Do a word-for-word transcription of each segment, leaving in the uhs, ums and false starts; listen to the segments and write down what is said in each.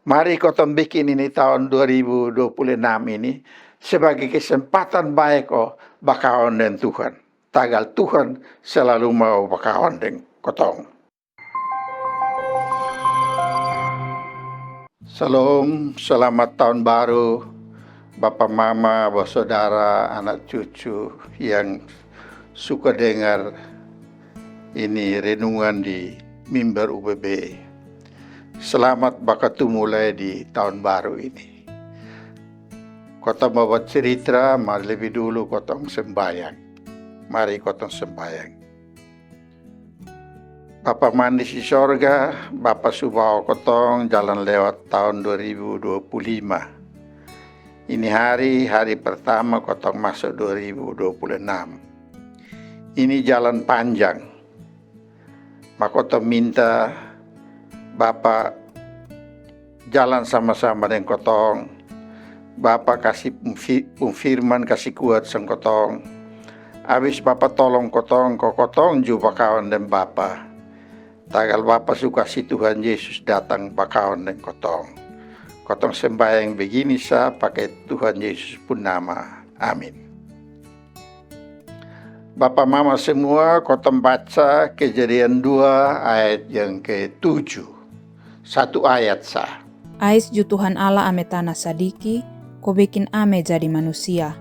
Mari kotong bikin ini taon dua ribu dua puluh enam ini sebagai kesempatan bae ko bakawan deng Tuhan. Tagal Tuhan selalu mau bakawan deng kotong. Salom, selamat taon baru, bapa mama, basodara, anak cucu yang suka dengar ini renungan di mimbar U B B. Selamat bakatumu lai di taon baru ini. Kotong mau bacaritra, ma lebih dulu kotong sembayang. Mari kotong sembayang. Bapa manis di sorga, Bapa su bawa kotong jalan lewat taon dua ribu dua puluh lima. Ini hari, hari pertama kotong masuk dua ribu dua puluh enam. Ini jalan panjang. Ma kotong minta Bapa jalan sama-sama deng kotong. Bapa kasi pung fi-, pung firman kasi kuat sang kotong. Abis Bapa tolong kotong, ko kotong ju bakawan deng Bapa. Tagal Bapa su kasi Tuhan Yesus datang bakawan deng kotong. Kotong sembayang begini sa pake Tuhan Yesus pung nama. Amin. Bapa mama semua, kotong baca Kejadian dua ayat yang ketujuh. Satu ayat sa. Ais ju Tuhan Allah ame tana sadiki, ko bekin ame jadi manusia.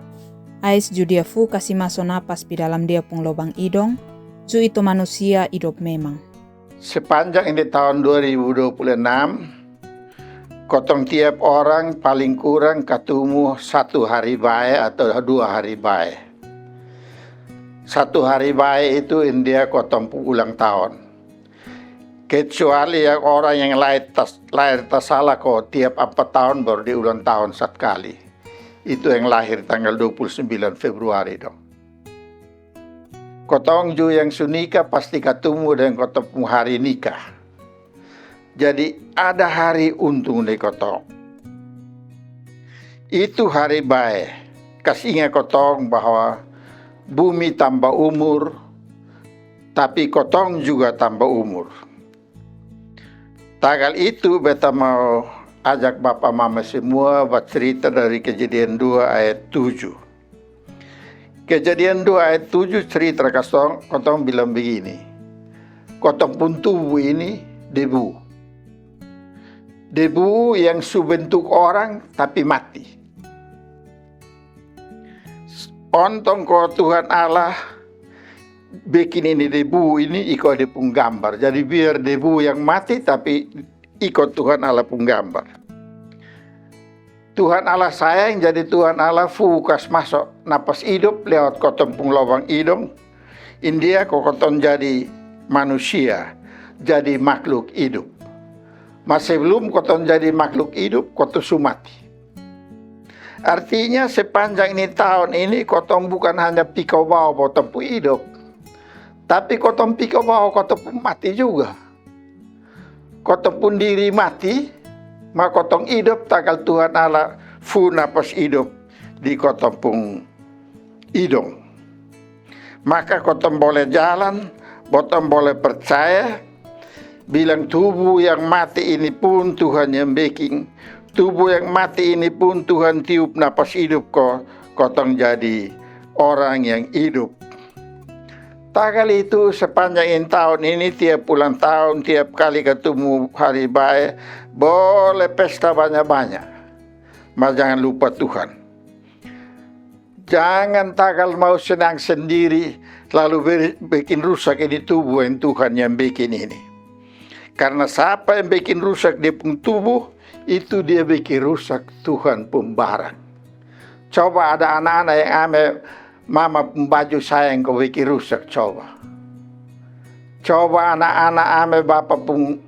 Ais ju Dia fu kasi maso napas pi dalam dia pung lobang idong, ju ito manusia idop memang. Sepanjang ini taon dua ribu dua puluh enam, kotong tiap orang paling kurang katumu satu hari bae atau dua hari bae. Satu hari bae itu india kotong pung ulang taon. Kecuali yang orang yang lahir tas-, lahir tasala ko tiap ampat taon baru dia ulang taon satu kali. Itu yang lahir tanggal dua puluh sembilan Februari dong. Kotong ju yang su nika pasti katumu deng kotong pung hari nika. Jadi ada hari untung deng kotong. Itu hari bae. Kasi inga kotong bahwa bumi tamba umur, tapi kotong juga tamba umur. Tagal itu beta mau ajak bapa mama semua bacarita dari Kejadian dua ayat tujuh. Kejadian dua ayat tujuh carita kotong, kotong bilang begini. Kotong pung tubuh ini debu. Debu yang su bentuk orang tapi mati. Ontong ko Tuhan Allah bikin ini debu ini iko dia pung gambar. Jadi biar debu yang mati tapi iko Tuhan Allah pung gambar. Tuhan Allah sayang, jadi Tuhan Allah fu kas maso napas idop lewat kotong pung lobang idong. India ko kotong jadi manusia, jadi makhluk idop. Ma sebelum kotong jadi makhluk idop, kotong su mati. Artinya sepanjang ini taon ini kotong bukan hanya pikau bawa kotong pung idop, tapi kotong pikau bawa kotong pung mati juga. Kotong pung diri mati, ma kotong idop tagal Tuhan Allah fu napas idop di kotong pung idong. Maka kotong bole jalan, kotong bole percaya, bilang tubuh yang mati ini pun Tuhan yang bekin. Tubuh yang mati ini pun Tuhan tiup napas idop ko, kotong jadi orang yang idop. Tagal itu sepanjang ini taon ini tiap ulang taon, tiap kali katumu hari bae, bole pesta banya-banya. Ma jangan lupa Tuhan. Jangan tagal mau senang sendiri lalu beri-, bikin rusak ini tubuh yang Tuhan yang bikin ini. Karena sapa yang bikin rusak dia pung tubuh, itu dia bikin rusak Tuhan pung barang. Coba ada anak-anak yang ame mama pung baju sayang ko bikin rusak, coba. Coba anak-anak ame bapa pung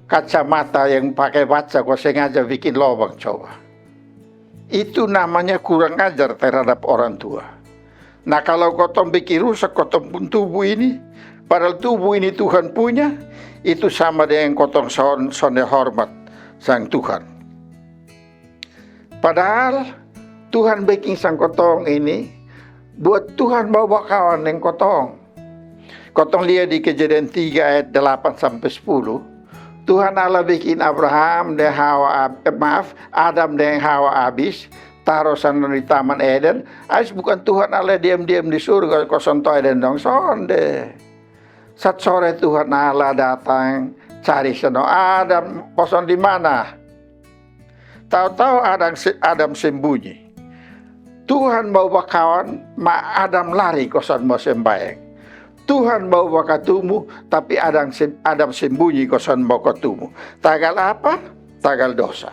kacamata yang pake baca ko sengaja bikin lobang, coba. Itu namanya kurang ajar terhadap orang tua. Nah, kalau kotong bikin rusak kotong pung tubuh ini, padahal tubuh ini Tuhan punya, itu sama dengan kotong son-, sonde hormat sang Tuhan. Padahal Tuhan bekin sang kotong ini buat Tuhan mau bakawan deng kotong. Kotong lia di Kejadian tiga ayat delapan sampe sepuluh, Tuhan Allah bikin Abraham deng Hawa ab-, eh, maaf, Adam deng Hawa abis, taro sang dong di Taman Eden. Abis bukan Tuhan Allah diam-diam di surga ko sontoe deng dong, sonde. Sat sore Tuhan Allah datang cari sang dong, "Adam, kosong di mana?" Tau-tau Adam se-, Adam sembunyi. Tuhan mau bakawan, ma Adam lari kosong mau sembayang. Tuhan mau bakatumu, tapi Adam sem-, Adam sembunyi kosong mau katumu. Tagal apa? Tagal dosa.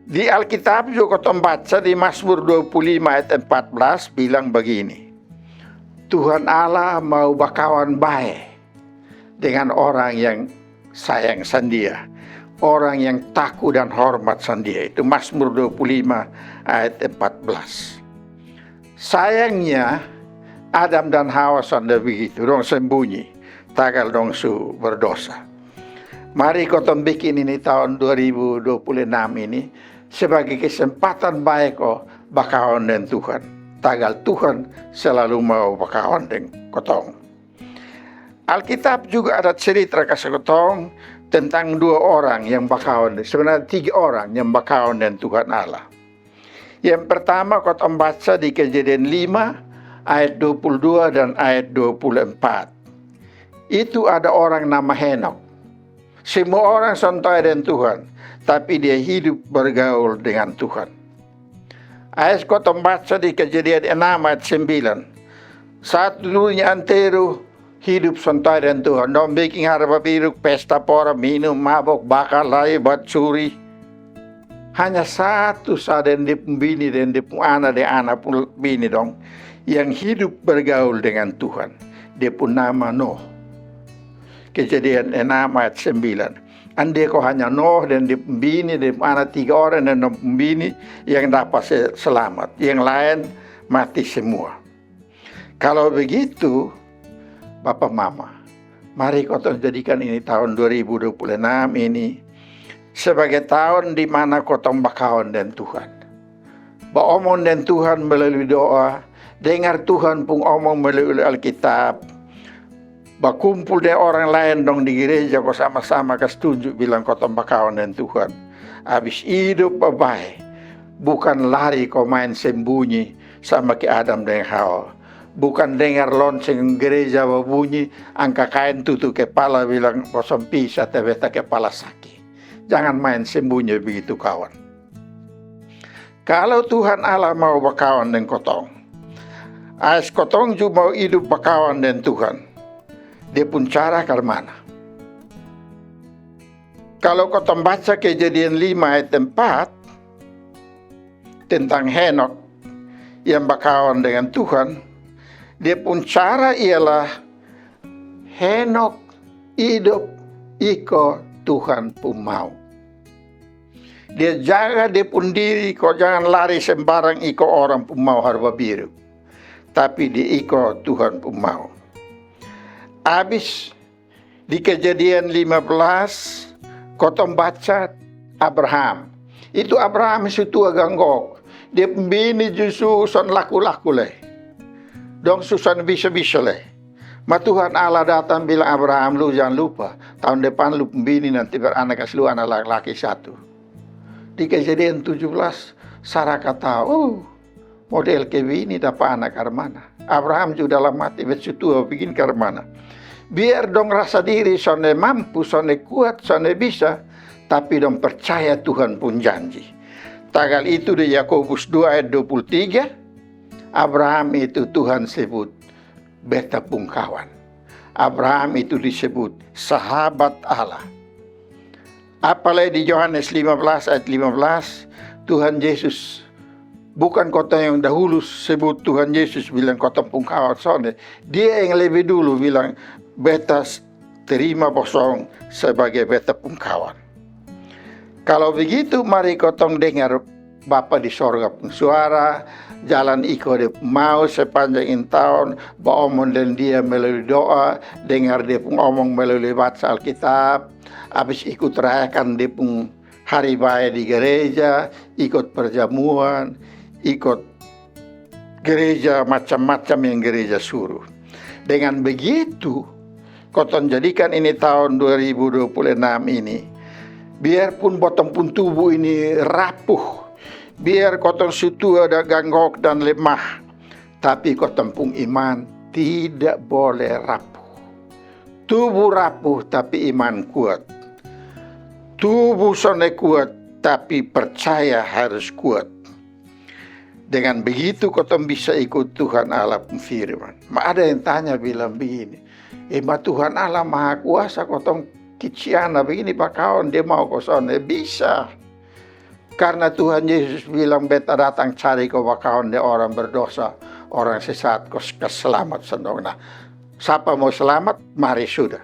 Di Alkitab juga kotong baca di Mazmur dua puluh lima ayat empat belas bilang bagini, "Tuhan Allah mau bakawan bae dengan orang yang sayang sang Dia, orang yang taku dan hormat sang Dia." Itu Mazmur dua puluh lima ayat empat belas. Sayangnya, Adam dan Hawa sonde begitu, dong sembunyi, tagal dong su berdosa. Mari kotong bikin ini taon dua ribu dua puluh enam ini sebagai kesempatan bae ko bakawan deng Tuhan. Tagal Tuhan selalu mau bakawan deng kotong. Alkitab juga ada cerita kasi kotong tentang dua orang yang bakawan, sebenarnya tiga orang yang bakawan deng Tuhan Allah. Yang pertama kotong baca di Kejadian lima ayat dua puluh dua dan ayat dua puluh empat. Itu ada orang nama Henok. Semua orang sontoe deng Tuhan, tapi dia hidup bergaul dengan Tuhan. Ais kotong baca di Kejadian enam ayat sembilan. Satu dunia antero hidup sontoe deng Tuhan. Dong bikin harba biruk, pesta pora, minum, mabok, bakar, lai, buat curi. Hanya satu sa deng dia pung bini, deng dia pung ana, deng ana pung bini dong, yang hidup bergaul dengan Tuhan. Dia pung nama Noh. Kejadian enam ayat sembilan. Ande ko hanya Noh deng dia pung bini, dia pung ana tiga orang deng dia pung bini yang dapa se-, selamat. Yang laen mati semua. Kalo begitu, bapa mama, mari kotong jadikan ini taon dua ribu dua puluh enam ini sebagai taon di mana kotong bakawan deng Tuhan. Baomong deng Tuhan melalui doa, dengar Tuhan pung omong melalui Alkitab, bakumpul deng orang laen dong di gereja ko sama-sama kas tunju bilang kotong bakawan deng Tuhan. Abis idop babae, bukan lari ko maen sembunyi sama ke Adam deng Hawa. Bukan dengar lonceng gereja babunyi, angka kaen tutu kepala bilang, "Kosong pi sa te beta kepala saki." Jangan maen sembunyi begitu kawan. Kalo Tuhan Allah mau bakawan deng kotong, ais kotong ju mau idop bakawan deng Tuhan. Dia pung cara karmana? Kalo kotong baca Kejadian lima ayat empat tentang Henok yang bakawan dengan Tuhan, dia pung cara ialah Henok idop iko Tuhan pung mau. Dia jaga dia pung diri ko jangan lari sembarang iko orang pung mau harba biru, tapi dia iko Tuhan pung mau. Abis di Kejadian lima belas, kotong baca Abraham. Itu Abraham su tua ganggok. Dia pung bini ju su son laku-laku le. Dong su son bisa-bisa le. Ma Tuhan Allah datang bilang, "Abraham, lu jangan lupa, taon depan lu pung bini nanti beranak kasi lu ana laki-laki satu." Di Kejadian tujuh belas, Sara kata, "Oh, model ke bini dapa ana karmana?" Abraham ju dalam hati, "Bet su tua begini karmana?" Biar dong rasa diri sonde mampu, sonde kuat, sonde bisa, tapi dong percaya Tuhan pung janji. Tagal itu di Yakobus dua ayat dua puluh tiga, Abraham itu Tuhan sebut beta pung kawan. Abraham itu disebut sahabat Allah. Apalai di Yohanes lima belas ayat lima belas, Tuhan Yesus, bukan kotong yang dahulu sebut Tuhan Yesus bilang kotong pung kawan, sonde. Dia yang lebih dulu bilang, "Beta s-, terima bosong sebagai beta pung kawan." Kalo begitu, mari kotong dengar Bapa di sorga pung suara, jalan iko dia pung mau sepanjang ini taon, baomong deng dia melalui doa, dengar dia pung omong melalui baca Alkitab, abis ikut rayakan dia pung hari bae di gereja, ikut perjamuan, ikut gereja macam-macam yang gereja suruh. Dengan begitu, kotong jadikan ini tahun dua ribu dua puluh enam ini, biarpun botong pung tubuh ini rapuh, biar kotong su tua dan ganggok dan lemah, tapi kotong pung iman tidak boleh rapuh. Tubuh rapuh tapi iman kuat. Tubuh sonde kuat tapi percaya harus kuat. Dengan begitu kotong bisa ikut Tuhan Allah pung firman. Ma ada yang tanya bilang begini, "Eh, ma Tuhan Allah maha kuasa, kotong kiciana begini bakawan, dia mau ko sonde?" Bisa. Karena Tuhan Yesus bilang, "Beta datang cari ko bakawan deng orang berdosa, orang sesat, ko kas selamat sandong." Nah, sapa mau selamat? Mari sudah.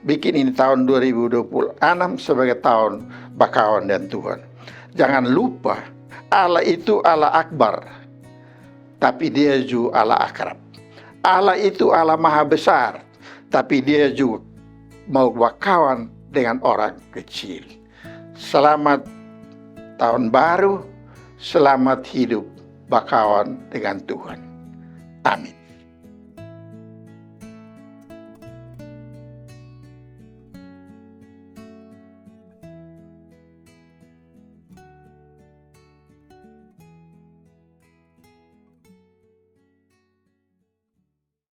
Bikin ini tahun dua ribu dua puluh enam sebagai tahun bakawan deng Tuhan. Jangan lupa, Allah itu Allah akbar, tapi Dia ju Allah akrab. Allah itu Allah maha besar, tapi Dia ju mau bakawan dengan orang kecil. Selamat tahun baru, selamat hidup bakawan dengan Tuhan. Amin.